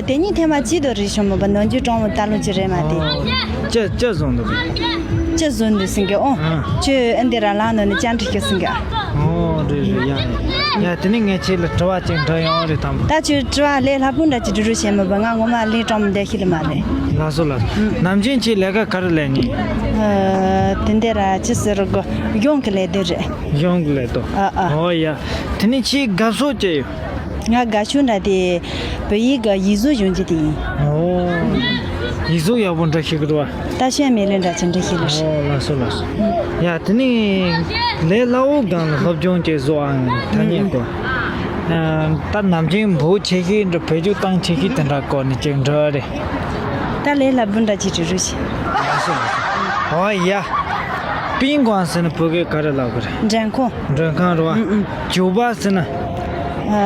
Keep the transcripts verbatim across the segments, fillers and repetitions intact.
དེ་གཉིས་ཐེངས་མ་གཅིག་ཏུ་རེད་བྱུང་མོད་པ། ནམ་རྒྱུན་གྲོང་མོ་ལྟ་ལོང་གཅིག་རེད་མ་དེ། ཨོ། ཅི་ཅི་བཟོ་འདུག་ཅི་བཟོ་འདུག་ཟེར་གི། ཨོ། ཨ། ཁྱོད་ཨ་འདི་ར་ལངས་ནོ་ནི་ཅང་འགྲིག་གི་ཟེར་གི། ཨོ་རེད་རེད། ཡ་ཡ། དེ་ནི་ངས་ཁྱེད་ལ་དྲི་བ་ཅིག་འདྲི་ཡོང་རེད་དམ། ད་ཁྱོད་དྲི་བ་ལས་སླ་པོ་འདྲ་ཅིག་འདྲི་རོགས་བྱས་མོད་པ། ང་ངོ་མ་ལས་གྲོང་མོ་བསྡད་ཤེས་ལེ་མ་རེད། ལགས་སོ་ལགས་སོ། ནམ་རྒྱུན་ཁྱེད་ལས་ཀ་ག་རེ་ལས་ནི། ཨ། དེ་འདི་ར་ཅི་ཟེར་གོ། གཞུང་གི་ལས་དེ་རེད། གཞུང་གི་ལས་དོ། ཨ་ཨ། ཨོ་ཡ། དེ་ནི་ཁྱེད་དགའ་ཕྱོགས་ཅི་ཡོད། ང་དགའ་ཕྱོགས་འདྲ་དེ་བོད་ཡིག་གི་ཡིག་གཟུགས་སྦྱོང་རྒྱུ་དེ་ཡིན། ཨོ། ཡིག་གཟུགས་ཡག་པོ་འདྲ་ཤེས་ཀྱི་རེད་བ། ད་ཤེས་མེད་ལེ་འདྲ་ཅིག་འདྲ་ཤེས་ལེ། ཨོ་ལགས་སོ་ལགས་སོ། ཡ་དེ་ནི་ལས་སླ་བོ་སྒང་ལ་སློབ་སྦྱོང་བྱེད་བཟོ་ཨང་ཐ་སྙད་གོ། ཨ། ད་ནམ་རྒྱུན་འབོད་ཆེ་ཤོས་འདྲ་བེད་སྤྱོད་བཏང་ཆེ་ཤོས་དེ་འདྲ་སྐོར་ནས་ཅིག་འདྲི་རེད། ད་ལས་སླ་པོ་འདྲ་ཅིག་འདྲི་རོགས་བྱེད། ཨོ་ཡ། པིན་ཀོང་ཟེར་ན་བོད་སྐད་ག་རེ་ལབ་གི་རེད། མགྲོན་ཁང་། མགྲོན་ཁང་རེད་བ། ཨུ་ཨུ། ཇོ་བ་ཟེར་ན། ཨ་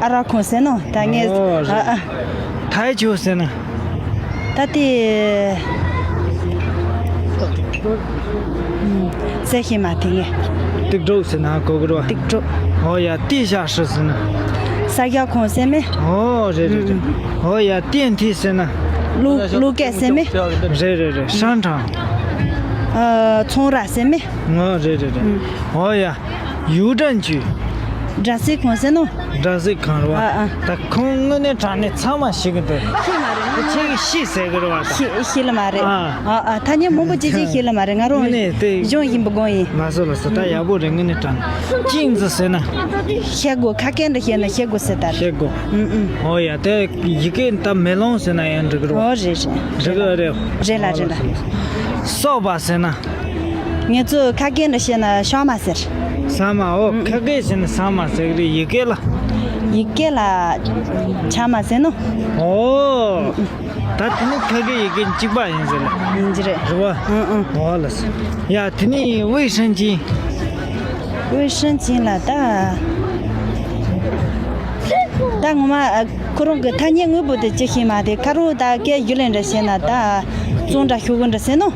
ཨ་ར་ཁོང་ཟེར་ནོ་ད་ངས། ཨོ་རེད། ཨ་ཨ། ཐའི་ཇོ་ཟེར་ན། ད་དེ། ཨུམ། ཟེར་ཤེས་མ་དེ་ངས། ཏིག་ཏྲོག་ཟེར་ན་གོ་གི་རེད་བ། ཏིག་ཏྲོག་ཨོ་ཡ། ཏི་ཤ་ཧྲི་ཟེར་ན། ས་སྐྱ་ཁོང་ཟེར་མེད། ཨོ་རེད་རེད་རེད། ཨུམ། ཨོ་ཡ། ཏན་ཐི་ཟེར་ན། ལུ་ལུ་སྐད་ཟེར་མེད། རེད་རེད་རེད། ཧྲན་ཁྲང་། ཨ། ཚོང་ར་ཟེར་མེད། ཨོ་རེད་རེད་རེད། ཨུམ། ཨོ་ཡ། ཡུའུ་ཀྲན་ཅུས། སྒྲ་སྲིད་ཁང་ཟེར་ནོ། སྒྲ་སྲིད་ཁང་རེད་བ། ཨ་ཨ། ད་ཁོང་དངོས་གནས་དྲང་གནས་ཚང་མ་ཤེས་ཀྱི་འདུག་ཤེས་མ་རེད། ཁྱེད་ཀྱིས་ཤེས་ཟེར་གི་རེད་བ་ད། ཤེས་ཤེས་ལེ་མ་རེད། ཨ། ཨ་ཨ། ཐ་སྙད་མང་པོ་ཅི་ཅི་ཤེས་ལེ་མ་རེད། ང་རང་དངོས་གནས་དེ་གཞུང་ཡིན་པ་དགོངས་ཡིན། ལགས་སོ་ལགས་སོ། ད་ཡག་པོ་རེད། དངོས་གནས་དྲང་། ཅིང་ཙི་ཟེར་ན། ཤེལ་སྒོ། ཁ་སྐད་འདྲ་བཤད་ན་ཤེལ་སྒོ་ཟེར་ད་རེད། ཤེལ་སྒོ། ཨུམ་ཨུམ། ཨོ་ཡ། དེ་ཡི་གེ་ད་མེ་ལོང་ཟེར་ན་ཡང་འགྲིག་གི་རེད་བ། ཨོ་རེད་རེད། འགྲིག་གི་རེད། རེད་ལ་རེད་ལ། སོག་པ་ཟེར་ན། ངེད་ཚོ་ཁ་སྐད་འདྲ་བཤད་ན་ཤ་མ་ཟེར། ས་མ། ཨོ། ཨུམ། ཁ་སྐད་ཟེར་ན་ས་མ་ཟེར་གི་རེད། ཡི་གེ་ལ། ཡི་གེ་ལ་ཆ་མ་ཟེར་ནོ། ཨོ། ད་དེ་ནི་ཁ་སྐད་ཡི་གེ་གཅིག་པ་ཡིན་ཟེར་ལ། ཡིན་གྱི་རེད། རེད་བ། ཨུམ་ཨུམ། ཨོ་ལགས་སོ། ཡ་དེ་ནི་ཝེ་ཧྲན་ཅིན། ཝེ་ཧྲན་ཅིན་ལ་ད། ད་ངོ་མ་ཁོ་རང་གི་ཐ་སྙད་དངོས་པོ་དེ་ཅི་ཤེས་མ་དེ། ཁ་རུ་ད་སྐད་རྒྱུ་ལེན་འདྲ་བཤད་ན་ད། གཙང་སྦྲ་ཤོག་གུ་འདྲ་ཟེར་ནོ།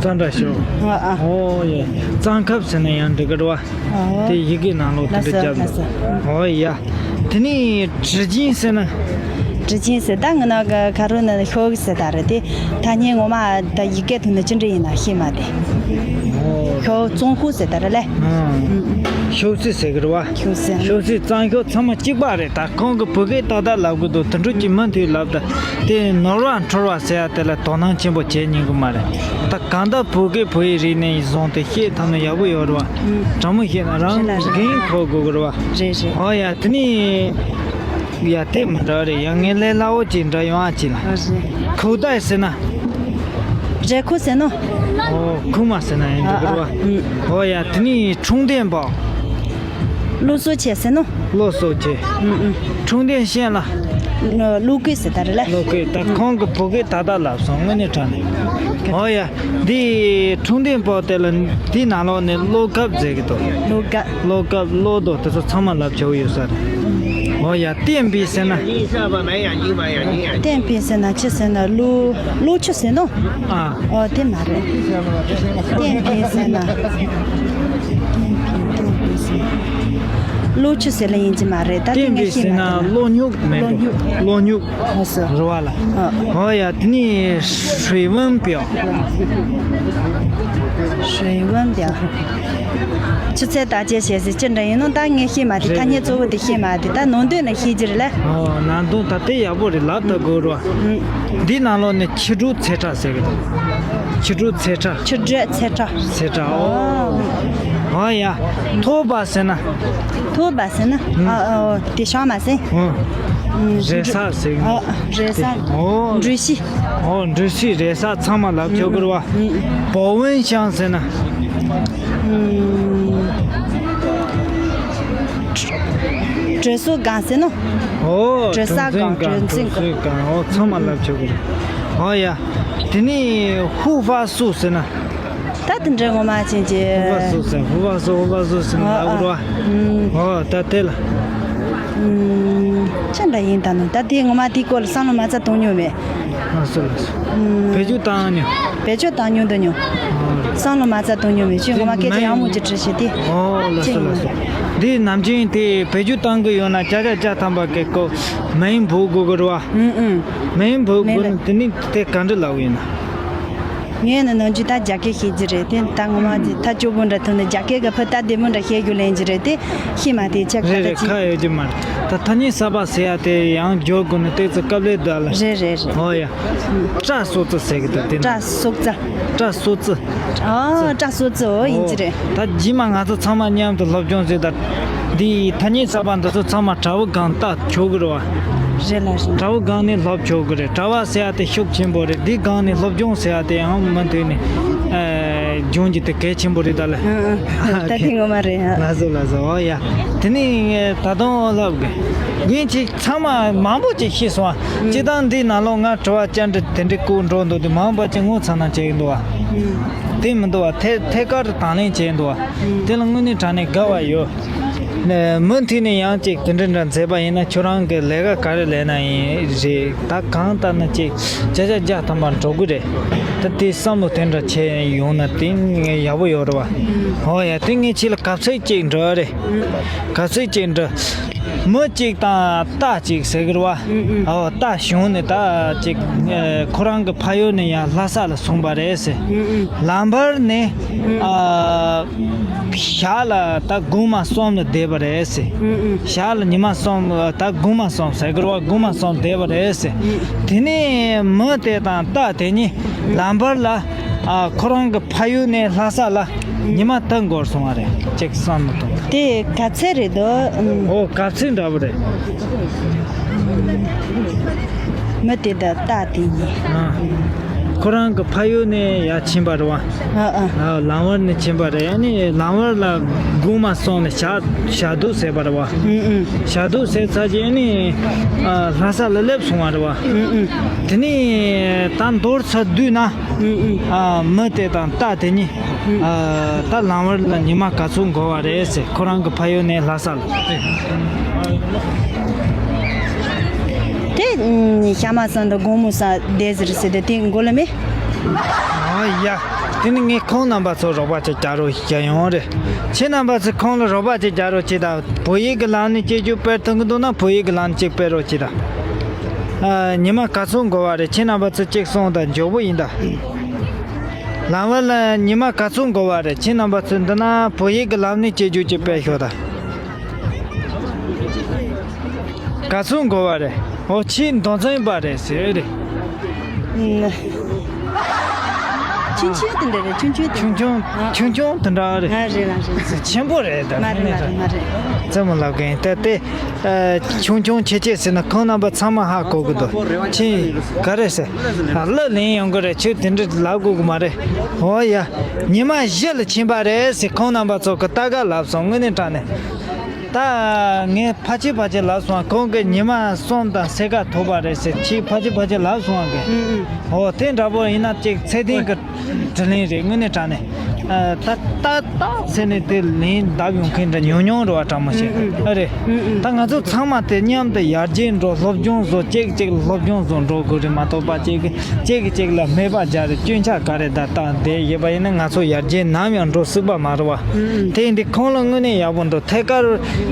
གཙང་སྦྲ་ཤོག་ཨ་ཨ། ཨོ་ཡ། གཙང་ཁབ་ཟེར་ན་ཡང་འགྲིག་གི་རེད་བ། ཨོ། དེ་ཡི་གེ་ནང་ལོགས་དེ་འདྲ་ལགས་སོ་རྒྱབ་ན། ལགས་སོ། ཨོ་ཡ། དེ་ནི་གྲི་ཅིན་ཟེར་ན། གྲི་ཅིན་ཟེར་ད་ང་ན་ག་རུ་ན་ཤོག་ཟེར་ད་རེད་དེ། ཐ་སྙད་ངོ་མ་ད་ཡི་གེ་ཐོག་ནས་ཅི་འདྲ་ཡིན་ན་ཤེས་མ་དེ། ཨོ། ཤོག་གཙང་ཁུ་ཟེར་ད་རེད་ལེ། ཨང་། ཤོག་ཙི་ཟེར་གི་རེད་བ། ཤོག་ཙི། ཤོག་ཙི་གཙང་ཤོག་ཚང་མ་གཅིག་པ་རེད། ད་ཁོང་གི་བོད་སྐད་ཏག་ཏག་ལབ་གི་འདུག་དེ་འདྲ་ཅིག་མུ་མཐུད་ལབ་ད། དེ་ནོར་བ་འཁྲུལ་བ་ཟེར་ཡ་དེ་ལ་དོ་སྣང་ཆེན་པོ་བྱེད་ཉན་གི་མ་རེད། ད་གང་ལྟར་བོད་སྐད་བོད་ཡིག་རིག་གནས་ཡིག་བཟུང་སྟེ་བཤད་ཐུབ་ན་ཡག་པོ་ཡོད་རེད་བ། ཨང་། དྲང་མོ་བཤད་ན་རང་རེད་ལ་རེད། འགན་འཁུར་དགོས་གི་རེད་བ། རེད་རེད། ཨོ་ཡ། དེ་ནི། ཡ་དེ་མི་འདྲ་རེད། ཡང་ངས་ལས་སླ་བོ་ཅིག་འདྲ་ཡོང་ཨ་ཅི་ལ། ཨ་རེད། ཁོ་ད་ཟེར་ན། རེ་ཁོ་ཟེར་ནོ། ཨོ། ཁུ་མ་ཟེར་ན་ཡང་འགྲིག་གི་རེད་བ། ཨ་ཨ། ཨུམ། ཨོ་ཡ། དེ་ནི་ཁྲུང་ཏན་པའོ། བློ་གསོ་ཆེ་ཟེར་ནོ། བློ་གསོ་ཆེ། ཨུམ་ཨུམ། ཁྲུང་ཏན་ཤན་ལ། བློ་ཀུན་ཟེར་ད་རེད་ལ། བློ་ཀུན། ད་ཁོང་གི་བོད་སྐད་ཏག་ཏག་ལབ་སོང་། དངོས་གནས་དྲང་གནས། ཨོ་ཡ། འདི་ཁྲུང་ཏན་པའོ་དེ་ལ་འདི་ནང་ལོགས་ནས་བློ་ཁབ་ཟེར་གི་འདུག་བློ་ཁབ། བློ་ཁབ་བློ་རྡོ་དེ་ཚོ་ཚང་མ་ལབ་ཆོག་ཡོད་ས་རེད། ཨོ་ཡ། བརྟན་པའི་ཟེར་ན། བརྟན་པའི་ཟེར་ན་ཆི་ཟེར་ན་བློ་བློ་ཆུ་ཟེར་ནོ། ཨ། ཨོ་དེ་མ་རེད། བརྟན་པའི་ཟེར་ན། བརྟན་པའི་བརྟན་པའི་ཟེར་ན། བློ་ཆུ་ཟེར་ལེ་ཡིན་གྱི་མ་རེད། ད་དེ་བརྟན་པའི་ངས་ཤེས་ཟེར་མ་ན་ཐུབ། བློ་མྱུག་མེད་འགྲོ། བློ་མྱུག། བློ་མྱུག། ཨོ་སོ། རེད་བ་ལ། ཨོ། ཨོ་ཡ། དེ་ནི་水温表།水温表། ཆུ་ཚད་བརྟག་དཔྱད་བྱེད་ཟེར་ཅི་འདྲ་ཡིན་ནོ་ད་ངས་ཤེས་མ་ཐུབ། རེད། ཐ་སྙད་གཙོ་བོ་དེ་ཤེས་མ་ཐུབ། ད་ནང་དོན་ལ་ཤེས་ཀྱི་རེད་ལ། ཨོ། ནང་དོན་ད་དེ་ཡག་པོ་རེད། ལབ་ད་དགོས་རེད་བ། ཨུམ། འདི་ནང་ལོགས་ནས་ཕྱི་དྲོ་ཚེ་ཁྲ་ཟེར་གི་འདུག་ཕྱི་དྲོ་ཚེ་ཁྲ། ཕྱི་དྲོ་ཚེ་ཁྲ། ཚེ་ཁྲ། ཨོ། ཨོ་ཡ། ཐོ་བ་ཟེར་ན། ཐོ་བ་ཟེར་ན། ཨུམ། ཨ་ཨོ་དེ་ཤང་མ་ཟེར། ཨོ། ཨུམ། རེ་ས་ཟེར་གི་འདུག་ཨོ་རེ་ས། ཨོ། འགྲུལ་བཞུད། ཨོ། འགྲུལ་བཞུད་རེ་ས་ཚང་མ་ལབ་ཆོག་གི་རེད་བ། ཨུམ། པོ་ཝན་ཤང་ཟེར་ན། ཨུམ། གྲོས་ཚོགས་སྒང་ཟེར་ནོ། ཨོ། གྲོས་ཚོགས་སྒང་། གྲོས་ཚོགས་སྒང་། ཨོ། ཚང་མ་ལབ་ཆོག་གི་རེད། ཨོ་ཡ། དེ་ནས་ཧུ་ཧྥ་སུ་ཟེར་ན། ད་དེ་འདྲའི་ངོ་མ་ཅན་གྱི། ཧུ་ཧྥ་སུ་ཟེར། ཧུ་ཧྥ་སུ། ཧུ་ཧྥ་སུ་ཟེར་ན་ཨོ་ལབ་གི་རེད་བ། ཨོ། ཨུམ། ཨོ་ད་དེ་ལ། ཨུམ། ཅི་འདྲ་ཡིན་ད་ནོ། ད་དེ་ངོ་མ་དེའི་སྐོར་ལ་བསམ་བློ་མ་རྩ་གཏོང་མྱོང་མེད། ལགས་སོ་ལགས་སོ། བེད་སྤྱོད་བཏང་མྱོང་། བེད་སྤྱོད་བཏང་མྱོང་དུ་མྱོང་། ཨོ། བསམ་བློ་མ་རྩ་བཏང་མྱོང་མེད་ཅུང་ངོ་མ་སྐད་ཆ་ཡང་མོ་ཅིག་དྲི་ཞིག་དེ། ཨོ་ལགས་སོ་ལགས་སོ། འདི་ནམ་རྒྱུན་དེ་བེད་སྤྱོད་བཏང་གི་ཡོད་ན་བརྒྱ་ཆ་བརྒྱ་ཐམ་པ་གི་ཀོ་མེ་ཡིན་འབུ་དགོས་གི་རེད་བ། ཨུ་ཨུ། མེ་ཡིན་འབུ་དགོས་ན་དེ་ནི་དེ་ག་འདྲ་ལབ་ཡིན་ན། ངས་ནི་ནམ་རྒྱུན་ད་རྒྱ་སྐད་ཤེས་ཀྱི་རེད་དེ་ད་ངོ་མ་ཅིག་ད་སྐྱོ་པོ་འདྲ་ཐོན་ནས་རྒྱ་སྐད་གི་ཕུ་ད་བདེ་མོ་འདྲ་བཤད་རྒྱུ་ལེན་གྱི་རེད་དེ་ཤེས་མ་དེ་ཆེ་ཁ་རེད་ད་རེད་ཅི། ཁ་ཡོད་ཀྱི་མ་རེད། ད་ཐ་སྙད་གསར་པ་ཟེར་ཡ་དེ་ཡང་སྦྱོར་དགོས་ནི་ཏོག་ཙམ་དཀའ་ལས་འདུག་ལ། རེད་རེད་རེད། ཨོ་ཡ། སྐྲ་སོ་རྩི་ཟེར་གི་འདུག་དེ་ནི། སྐྲ་སོ་རྩི། སྐྲ་སོ་རྩི། ཨ་སྐྲ་སོ་རྩི་ཨོ་ཡིན་གྱི་རེད། ད་རྗེས་མ་ང་ཚོ་ཚང་མ་མཉམ་དུ་སློབ་སྦྱོང་བྱེད་ད། འདི་ཐ་སྙད་གསར་པ་འདི་ཚོ་ཚང་མ་དྲ་བའི་སྒང་ལྟ་ཆོག་གི་རེད་བ། རེད་ལ་རེད། དྲ་བའི་སྒང་ནས་སློབ་ཆོག་གི་རེད། དྲ་བ་ཟེར་ཡ་དེ་ཤུགས་ཆེན་པོ་རེད། འདི་སྒང་ནས་སློབ་སྦྱོང་ཟེར་ཡ་དེ་ཡང་མུ་མཐུད་ནས་ཨ་སྦྱོང་རྒྱུ་དེ་གལ་ཆེན་པོ་རེད་ད་ལ། ཨ་ཨ་ད་དེ་ངོ་མ་རེད་ཨ། ལགས་སོ་ལགས་སོ། ཨོ་ཡ། དེ་ནས་ད་དུང་ལབ་དགོས། ངས་ཅིག་ཚང་མ་མང་པོ་ཅིག་ཤེས་སོང་ཨ། སྤྱི་བཏང་འདི་ནང་ལོགས་ང་དྲི་བ་བཅར་འདྲི་དེ་འདྲི་བསྐུར་འགྲོ་འདུག་དེ་མང་པོ་ཅིག་ངོ་ཚ་ན་བྱེད་ཀྱི་འདུག་ཨ། དེ་མི་འདུག་ཨ། ཐད་ཐད་ཀར་དང་ལེན་བྱེད་འདུག་ཨ། དེ་ལ་དངོས་གནས་དྲང་གནས་དགའ་བ་ཡོད། ནས་མུ་མཐུད་ནས་ཡང་ཅིག་དེ་འདྲ་འདྲ་མཛད་པ་ཡིན་ན་ཁྱོད་རང་གི་ལས་ཀ་ག་རེ་ལས་ན་ཡིན་རེད། ད་གང་ལྟར་ན་ཅིག་བརྒྱ་ཆ་བརྒྱ་ཐམ་པ་འགྲོ་གི་རེད། ད་དེ་བསམ་བློ་དེ་འདྲ་བྱས་ཡོང་ན་དེ་ཡག་པོ་ཡོད་རེད་བ། ཧོ་ཡ། དེ་ངས་ཁྱེད་ལ་གབ་ཚིག་ཅིག་འདྲི་རེད། གབ་ཚིག་ཅིག་འདྲི། མི་གཅིག་དང་རྟ་གཅིག་ཟེར་གི་རེད་བ། ཨོ་རྟ་བྱུང་ནས་ད་ཅིག་ཁོ་རང་གི་ཕ་ཡུལ་ནས་ཡང་ལྷ་ས་ལ་སོང་པ་རེད་ཟེར། ལམ་བར་ནས་ཨ། ཞག་ལ་ད་སྒོ་མ་གསུམ་ལ་བསྡད་པ་རེད་ཟེར། ཞག་ལ་ཉི་མ་གསུམ་ད་སྒོ་མ་གསུམ་ཟེར་གི་རེད་བ། སྒོ་མ་གསུམ་བསྡད་པ་རེད་ཟེར། དེ་ནས་མི་དེ་དང་རྟ་དེ་གཉིས་ལམ་བར་ལ་ཨ་ཁོ་རང་གི་ཕ་ཡུལ་ནས་ལྷ་ས་ལ་ཉི་མ་དག་འགོར་སོང་བ་རེད། ཅིག་བསམ་མི་ཐུབ། དེ་ག་ཚད་རེད་དོ། ཨོ་ག་ཚད་འདྲ་པོ་རེད། མི་དེ་དང་རྟ་དེ་གཉིས། ཨ། ཁོ་རང་གི་ཕ་ཡུལ་ནས་ཡར་ཕྱིན་པ་རེད་བ། ཨ་ཨ། ཨ་ལམ་བར་ནས་ཕྱིན་པ་རེད། ཨ་ནི་ལམ་བར་ལ་སྒོ་མ་སོང་ནས་ཞག་ཞག་སྡོད་ཟེར་བ་རེད་བ། ཨུ་ཨུ། ཞག་སྡོད་ཟེར་ཚར་རྗེས་ནི་ཨ་ལྷ་ས་ལ་སླེབས་སོང་བ་རེད་བ། ཨུ་ཨུ། དེ་ནས་ད་མདོར་ཚུར་བསྡུས་ན། ཨུ་ཨུ། ཨ་མི་དེ་དང་རྟ་དེ་གཉིས་ཨ་ད་ལམ་བར་ལ་ཉི་མ་ག་ཚོད་འགོར་བ་རེད་ཟེར། ཁོ་རང་གི་ཕ་ཡུལ་ནས་ལྷ་ས་ལ། དེ་ཨུམ་ཤ་མ་ཟ་འདི་དགོང་མོ་ཟ་བསྡད་ཟེར་ཟེར་དེ་དེ་མགོ་ལ་མེད། ཨ་ཡ། དེ་ནི་ངས་ཁོང་རྣམ་པ་ཚོ་རོགས་པ་ཅིག་རྒྱག་རོགས་བྱེད་ཡོང་རེད། ཁྱེད་རྣམ་པ་ཚོས་ཁོང་ལ་རོགས་པ་ཅིག་རྒྱག་རོགས་བྱེད་དང་། བོད་ཡིག་གི་ལམ་ནས་སྐད་ཆ་སྤེལ་ཐུབ་ཀྱི་འདུག་ན་བོད་ཡིག་གི་ལམ་ནས་ཅིག་སྤེལ་རོགས་བྱེད་དང་། ཨ་ཉི་མ་ག་ཚོད་འགོར་བ་རེད། ཁྱེད་རྣམ་པ་ཚོས་ཅིག་གསུངས་དང་། མགྱོགས་པོ་ཡིན་ད། ལམ་བར་ལ་ཉི་མ་ག་ཚོད་འགོར་བ་རེད། ཁྱེད་རྣམ་པ་ཚོས་འདི་ན་བོད་ཡིག་གི་ལམ་ནས་སྐད་ཆ་ཅིག་སྤེལ་ཤོག་ད། ག་ཚོད་འགོར་བ་རེད། ཨོ་ཁྱེད་མདོ་འཛིན་པ་རེད་ཟེར་རེད། ཨུམ། ཆུང་ཆུང་དེ་འདྲ་རེད། ཆུང་ཆུང་དེ་ཆུང་ཆུང་ཨ། ཆུང་ཆུང་དེ་འདྲ་རེད། ཨ་རེད་ལ་རེད། ཆེན་པོ་རེད་ད། མ་རེད་མ་རེད་མ་རེད། རྩེད་མོ་ལབ་མཁན་ད་དེ། ཨ་ཆུང་ཆུང་ཆེ་ཆེ་ཟེར་ན་ཁོང་རྣམ་པ་ཚང་མ་ཧ་གོ་གི་འདུག་ཁྱེད་ག་རེ་ཟེར། ཨ་གླུ་ལེན་ཡོང་གི་རེད། ཁྱོད་དེ་འདྲ་ལབ་དགོས་གི་མ་རེད། ཨོ་ཡ། ཉི་མ་བཞི་ལ་ཕྱིན་པ་རེད་ཟེར། ཁོང་རྣམ་པ་ཚོ་གི་ལྟ་ག་ལབ་སོང་། དངོས་གནས་དྲང་གནས། ད་ངས་ཕལ་ཆེར་ཕལ་ཆེར་ལབ་སོང་། ཁོང་གིས་ཉི་མ་གསུམ་དང་ཕྱེད་ཀ་ཐུག་པ་རེད་ཟེར། ཁྱེད་ཕལ་ཆེར་ཕལ་ཆེར་ལབ་སོང་ང་གི། ཨུ་ཨུ། ཨོ་དེ་འདྲ་པོ་ཡིན་ན་ཅིག་ཚད་ལྡན་གྱི་དྲི་ལན་རེད། དངོས་གནས་དྲང་གནས། ཨ་ད་ད་ད་ཟེར་ནས་དེ་ལན་བརྡབ་ཡོང་མཁན་འདྲ་ཉུང་ཉུང་རེད་བ། དྲང་མོ་བཤད་ཨུ་ཨུ། ཨ་རེད། ཨུ་ཨུ། ད་ང་ཚོ་ཚང་མ་དེ་མཉམ་དུ་ཡར་རྒྱས་འགྲོ། སློབ་སྦྱོང་བཟོ། གཅིག་གཅིག་ལ་སློབ་སྦྱོང་བཟོ་འགྲོ་དགོས་རེད་མ་གཏོགས་པ། གཅིག་གིས་གཅིག་གིས་གཅིག་ལ་སྨད་པ་རྒྱག་རེད། སྐྱོན་ཆ་ག་རེ་ད་བཏང་བསྡད་ཡོད་པ་ཡིན་ན་ང་ཚོ་ཡར་རྒྱས་ནམ་ཡང་འགྲོ་སྲིད་པ་མ་རེད་བ། ཨུ་ཨུ། དེ་ཡིན་དུས་ཁོང་ལ་དངོས་གནས་ཡག་པོ་འདུག་ཐད་ཀར་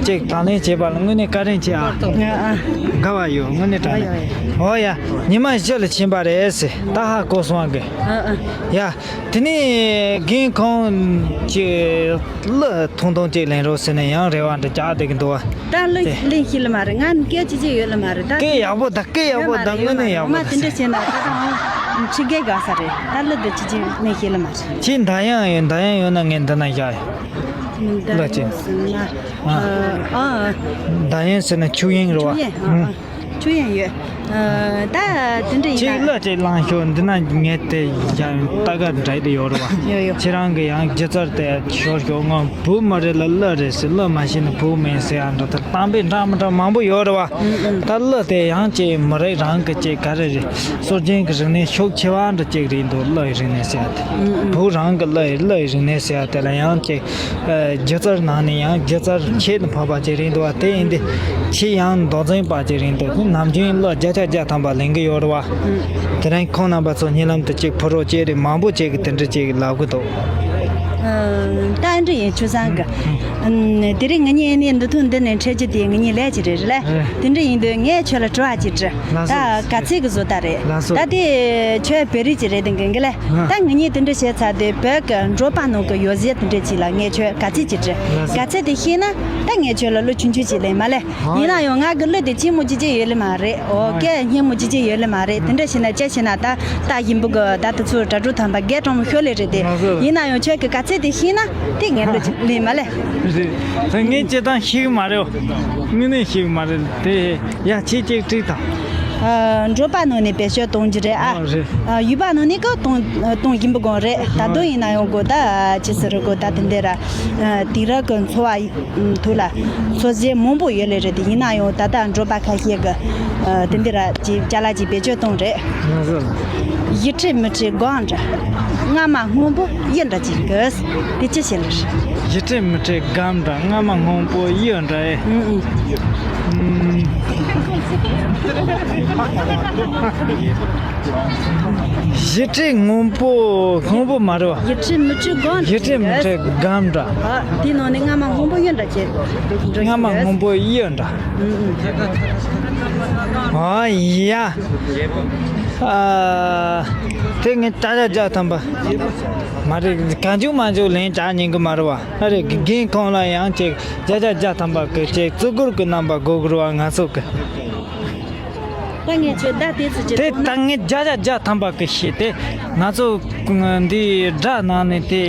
ཅིག་དང་ལེན་བྱེད་པ་ལ་དངོས་གནས་བཀའ་དྲིན་ཆེ་ཨ། ཨ་ཨ། དགའ་བ་ཡོད། དངོས་གནས་དྲང་གནས། ཨོ་ཡ། ཨོ་ཡ། ཉི་མ་བཞི་ལ་ཕྱིན་པ་རེད་ཟེར། ད་ཧ་གོ་སོང་ང་གི། ཨ་ཨ། ཡ། དེ་ནས་རྒན་ཁོང་ཅིག་གླུ་ཐུང་ཐུང་ཅིག་ལེན་རོགས་ཟེར་ནས་ཡང་རེ་བ་འདྲ་རྒྱག་བསྡད་ཀྱི་འདུག་བ། ད་གླུ་དེ་ལེན་ཤེས་ལ་མ་རེད། ང་སྐད་ཅི་ཅི་ཡོད་ལ་མ་རེད་ད། སྐད་ཡག་པོ་ད། སྐད་ཡག་པོ་ད། ཡོད་མ་རེད། དངོས་གནས་ཡག་ཡོད་མ་པོ་རེད། ད། དེ་འདྲ་བྱས་ན་ད་ད་ཧང་ཕྱི་རྒྱལ་དགའ་ས་རེད། ད་གླུ་དེ་ཅི་ཅི་ལེན་ཤེས་ལ་མ་རེད། ཁྱེད་མདའ་ཡང་ཡོད། མདའ་ཡང་ཡོད་ན་ངས་འདི་ན་བཞག་ཡོད། མདའ་ཡང་ཟེར་ན། ཨ། ཨ། མདའ་ཡང་ཟེར་ན་ཆུ་ཡང་རེད་བ། ཆུ་ཡང་། ཨ། ཨ། ཆུ་ཡང་ཡོད། ཨ། ད་དེ་འདྲ་ཡིན་ཅིག་ན། གླུ་ཅིག་བླངས་ཤོག་འདི་ན་ངས་དེ་ཡང་ལྟ་ག་འདྲ་དེ་ཡོད་རེད་བ། ཡོད་ཡོད། ཁྱེད་རང་གི་ཡང་སྒྱུ་རྩལ་དེ་ཤོར་ཤོག་ང་བོད་མི་རེད་ལ་གླུ་རེད་ཟེར། གླུ་མ་ཤེས་ན་བོད་མིན་ཟེར་ཡ་འདྲ་དེ་གཏམ་དཔེ་འདྲ་མི་འདྲ་མང་པོ་ཡོད་རེད་བ། ཨུ་ཨུ། ད་གླུ་དེ་ཡང་ཅིག་མི་རིགས་རང་གི་ཅིག་ག་རེ་རེད། སྲོལ་རྒྱུན་གྱི་རིག་གནས་ཤུགས་ཆེ་བ་འདྲ་ཅིག་རེད་འདུག་གླུ་ཡི་རིག་གནས་ཟེར་ཡ་དེ། ཨུ་ཨུ། བོད་རང་གི་གླུ་ཡི་གླུ་ཡི་རིག་གནས་ཟེར་ཡ་དེ་ལ་ཡང་ཅིག་ཨ་སྒྱུ་རྩལ་ནང་ནས་ཡང་སྒྱུ་རྩལ་ཁྱད་དུ་འཕགས་པ་ཅིག་རེད་འདུག་བ། དེ་ཡིན་དུས་ཁྱེད་ཡང་མདོ་འཛིན་པ་ཅིག་རེད་འདུག་ནམ་རྒྱུན་གླུ་བརྒྱ་ཆ་ བརྒྱ་ཐམ་པ་ལེན་གི་ཡོད་རེད་བ། དེ་རིང་ཁོང་རྣམ་པ་ཚོ་གཉིད་ལམ་དུ་གཅིག་ཕུ་རོ་གཅིག་རེད། མང་པོ་གཅིག་གིས་དེ་འདྲ་གཅིག་ལབ་གི་འདུག་ཨ། ད་འདྲ་ཡིན། ཆུ་བཟང་གི། ཨ། དེ་རིང་ང་གཉིས་ཨ་ནི་འདི་ཐུག་འདི་ནས་འཕྲད་རྒྱུ་དེ་ང་གཉིས་ལས་ཀྱི་རེད་ལ། ཨེ། དེ་འདྲ་ཡིན་དུས་ངས་ཁྱོད་ལ་དྲི་བ་ཅིག་དྲི། ལགས་སོ། ད་ག་ཚད་ཀྱི་བཟོ་ལྟ་རེད། ལགས་སོ། ད་དེ་ཁྱོད་བོད་རིགས་ཅིག་རེད་དེ་འགན་གི་ལ། ཨ། ད་ང་གཉིས་དེ་འདྲ་བྱས་ཚར་དུས་བོད་ཀྱི་འབྲོག་པ་ནང་གི་ཡོ་བྱད་དེ་འདྲ་ཅིག་ལ་ངས་ཁྱོད་ག་ཚད་ཅིག་དྲི། ལགས་སོ། ག་ཚད་དེ་ཤེས་ན་ད་ངས་ཁྱོད་ལ་གླུ་ཆུང་ཆུང་ཅིག་ལེན་མ་ལེ། ཡིན་ན་ཡང་ང་གི་གླུ་དེ་ཆེན་མོ་ཅི་ཅི་ཡོད་ལེ་མ་རེད། ཨོ་ཀེ། སྙན་མོ་ཅི་ཅི་ཡོད་ལེ་མ་རེད། དེ་འདྲ་བྱས་ན་ཅི་བྱས་ན་ད་ལྟ་བཞིན་པོ་གི་ད་དེ་ཚོ་དྲ་གྲོགས་དམ་པ་རྒན་གྲོང་མོ་ཤོ་ལེ་རེད་དེ། ཡིན་ན་ཡང་ཁྱོད་ཀྱི་ག་ཚད་དེ་ཤེས་ན་དེ་ངས་གླུ་ཅིག་ལེན་མ་ལེ། རེད། ད་ངས་སྤྱིར་བཏང་ཤེས་གི་མ་རེད། དངོས་གནས་ཤེས་གི་མ་རེད་དེ། ཡ་ཁྱེད་ཅིག་དྲིས་དང་། ཨ། འབྲོག་པ་ནང་ནས་བེད་སྤྱོད་གཏོང་རྒྱུ་རེད་ཨ། ཨ། རེད། ཨ། ཡུལ་པ་ནང་ནས་ཀ་གཏོང་གཏོང་བཞིན་པོ་གོ་རེད། ད་དུང་ཡིན་ན་ཡང་གོ་ད་ཅི་ཟེར་གོ་ད་དེ་འདྲ་ར། ཨ། དེང་རབས་ཀྱི་འཚོ་བ་ཐོག་ལ་འཚོ་བྱེད་མང་པོ་ཡོད་ལེ་རེད་དེ། ཡིན་ན་ཡང་ད་ལྟ་འབྲོག་པ་ཁ་ཤས་ཀྱི་ཨ་དེ་འདི་ར་ཅིག་ཅ་ལག་ཅིག་བེད་སྤྱོད་གཏོང་རེད། ང་ཚོ་ལ། གཞི་ཁྲི་མི་ཁྲི་སྒམ་འདྲ། རྔ་མ་སྔོན་པོ་གཡུ་འདྲ་ཅིག་གི། དེ་ཅི་ཞིག་ལེ་རེད། གཞི་ཁྲི་མི་ཁྲི་སྒམ་འདྲ། རྔ་མ་སྔོན་པོ་གཡུ་འདྲ་ཨེ། ཨུ་ཨུ། ཨུམ། གཞི་ཁྲི་སྔོན་པོ་སྔོན་པོ་མ་རེད་བ། གཞི་ཁྲི་མི་ཁྲི་སྒམ་འདྲ། གཞི་ཁྲི་མི་ཁྲི་སྒམ་འདྲ། ཨ། དེའི་ནང་ནས་རྔ་མ་སྔོན་པོ་གཡུ་འདྲ་ཅིག། རྔ་མ་སྔོན་པོ་གཡུ་འདྲ། ཨུ་ཨུ། ཨ་ཡ། ཨ། དེ་ངས་བརྒྱ་ཆ་བརྒྱ་ཐམ་པ། མ་རེད། གང་བྱུང་མང་བྱུང་ལེན་བྱ་ཉན་གི་མ་རེད་བ། ཨ་རེད། རྒན་ཁོང་ལ་ཡང་ཅིག་བརྒྱ་ཆ་བརྒྱ་ཐམ་པ་གི་ཅིག་བརྩི་བཀུར་གི་རྣམ་པ་དགོས་གི་རེད་བ། ང་ཚོ་གི། ད་ངས་ཁྱོད་ད་དེ་ཚོ་ཅིག་དེ་གཏོང་ན། ད་ངས་བརྒྱ་ཆ་བརྒྱ་ཐམ་པ་གི་ཤེས་དེ། ང་ཚོ་འདི་སྦྲ་ནང་ནས་དེ་